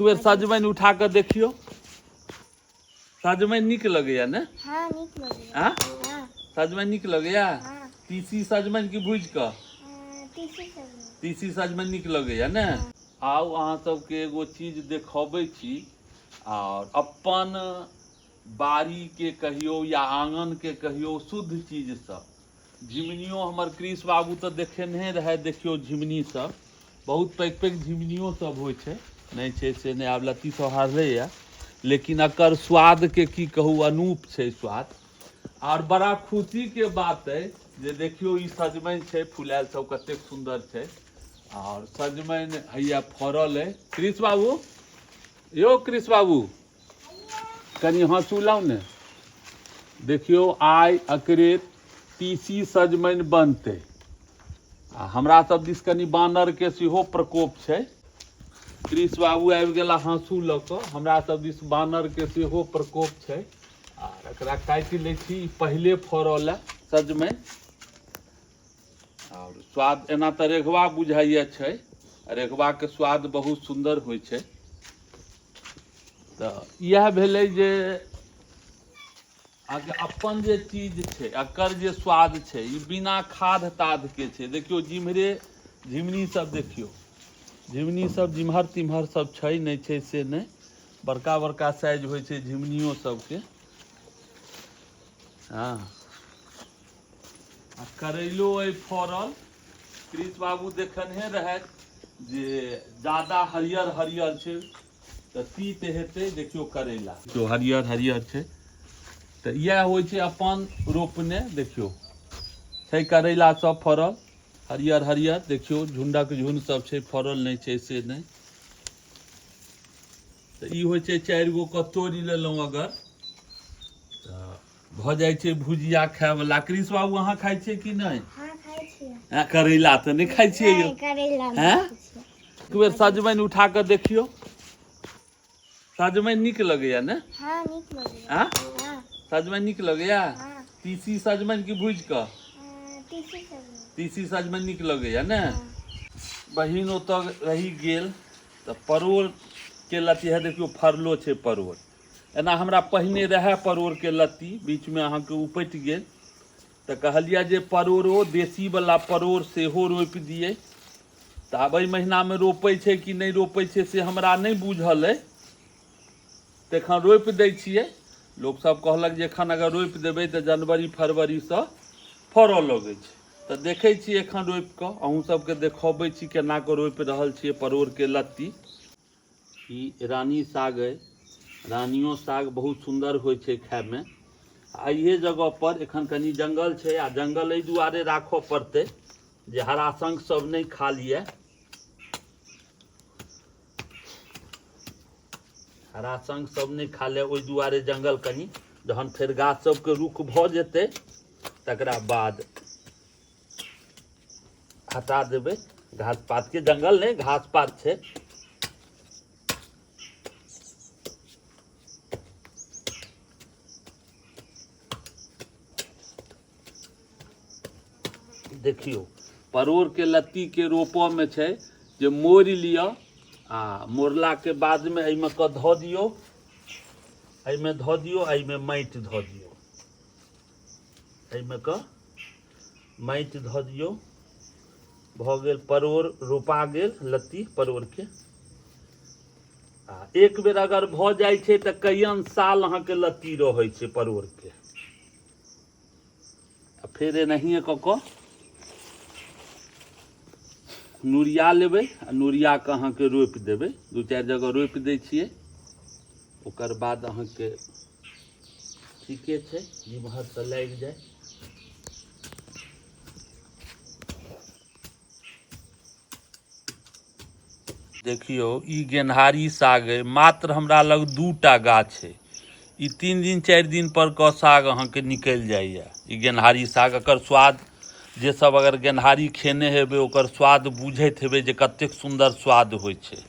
एक बेर सजमनि उठा कऽ देखियौ। सजमनि नीक लगैया ने? हाँ, नीक लगैया। आँ? हाँ। सजमनि नीक लगैया? हाँ। तीसी सजमनि की भूजि कऽ? तीसी सजमनि। तीसी सजमनि नीक लगैया ने? आउ अहाँ सबके एगो चीज देखबै छी, आओर अपन बाड़ीके कहियौ या आङनके कहियौ शुद्ध चीज सब। झिमनियो हमर कृष बाबू तऽ देखेने रहै। देखियौ झिमनी सब बहुत पैघ पैघ झिमनियो सब होइ छै, नहि छै से नहि। आब लत्ती सब हरलैए, लेकिन एकर स्वादके की कहू, अनूप छै स्वाद। आओर बड़ा खुशीके बात अइ जे देखियौ ई सजमनि छै फुलायल सब कतेक सुन्दर छै। आओर सजमनि हैया फड़ल अइ। कृष बाबू, यौ कृष बाबू, कनि हँसू लाउ ने। देखियौ आइ अकरे तीसी सजमनि बनतै। आ हमरा सब दिस कनि बानरके सेहो प्रकोप छै। कृष बाबू आबि गेला हँसू लऽ कऽ। हमरा सब दिस बानरके सेहो प्रकोप छै। आ एकरा काटि लै छी, ई पहिले फड़ल है सजमनि। आओर स्वाद एना तऽ रेघवा बुझाइए छै, रेघवाके स्वाद बहुत सुन्दर होइ छै। तऽ इएह भेलै जे अहाँके अपन जे चीज छै एकर जे स्वाद छै, ई बिना खाद तादके छै। देखियौ जिम्हरे झिमनी सब, देखियौ झिमनी सब जिम्हर तिम्हर सब छै, नहि छै से नहि। बड़का बड़का साइज होइ छै झिमनियो सबके। हँ, आ करैलो अइ फड़ल। कृष बाबू देखनहे रहथि जे जादा हरियर हरियर छै तऽ तीत हेतै। देखियौ करैला देखियौ हरियर हरियर छै। तऽ इएह होइ छै अपन रोपने। देखियौ छै करैला सब फड़ल हरियर हरियर। देखियौ झुण्डक झुण्ड सब छै फड़ल, नहि छै से नहि। तऽ ई होइ छै 4 गो कऽ तोड़ि लेलहुँ अगर तऽ भऽ जाइ छै भुजिया खायवला। कृष बाबू, अहाँ खाइ छियै कि नहि? हाँ, खाइ छियै। हँ, करैला तऽ नहि खाइ छियै यौ? नहि, करैला नहि हैं? खाइ छियै। एक बेर सजमनि उठा कऽ देखियौ। सजमनि नीक लगैया ने? हाँ, नीक लगैया। आँ? हाँ। सजमनि नीक लगैया? हाँ। तीसी सजमनि की भूजि कऽ? तीसी सजमनि। तीसी सजमनि नीक लगैया ने? हाँ। बहिन ओतऽ रहि गेल तऽ परोड़ के लत्ती है, देखियौ फड़लो छै परोड़। एना हमरा पहिने रहए परोड़के लत्ती, बीचमे अहाँके उपटि गेल। तऽ कहलियै जे परोड़ो देशीवला परोड़ सेहो रोपि दियै। तऽ आब एहि महीनामे रोपै छै कि नहि रोपै छै से हमरा नहि बुझल अइ, तऽ एखन रोपि दै छियै। लोकसभ कहलक जे एखन अगर रोपि देबै तऽ जनवरी फरवरीसँ फड़ऽ लगै छै। तऽ देखै छियै एखन रोपि कऽ अहूँ सबके देखबै छी केना कऽ रोपि रहल छियै परोड़के लत्ती। ई रानी साग अइ। रानियो साग बहुत सुन्दर होइ छै खाइमे। आ इहे जगहपर एखन कनि जङ्गल छै, आ जङ्गल एहि दुआरे राखऽ पड़तै जे हराशंख सब नहि खा लिए। हराशंख सब नहि खा ले ओहि दुआरे जङ्गल कनि, जहन फेर गाछ सबके रुख भऽ जेतै तकरा बाद हटा देबै घास पातके। जङ्गल नहि, घास पात छै। देखियौ परोड़के लत्तीके रोपऽमे छै जे मोड़ि लिअ, आ मोड़लाके बादमे एहिमे कऽ धऽ दियौ, एहिमे धऽ दियौ, एहिमे माटि धऽ दियौ, एहिमे कऽ माटि धऽ दियौ। भऽ गेल परोड़, रोपा गेल लत्ती परोड़के। आ एक बेर अगर भऽ जाइ छै तऽ कइयन साल अहाँके लत्ती रहै छै परोड़के। आ फेर एनाहिए कऽ कऽ नुरिया लेबै, आ नुरिया कऽ अहाँके रोपि देबै। 2-4 जगह रोपि दै छियै, ओकर बाद अहाँके ठीके छै, जिम्हर तऽ लागि जाय। देखियौ ई गेन्हारी साग अइ, मात्र हमरा लग 2टा गाछ अइ। ई 3 दिन 4 दिन पर कऽ साग अहाँके निकलि जाइए ई गेन्हारी साग। एकर स्वाद जे सब अगर गेन्हारी खेने हेबै ओकर स्वाद बुझैत हेबै जे कतेक सुन्दर स्वाद होइ छै।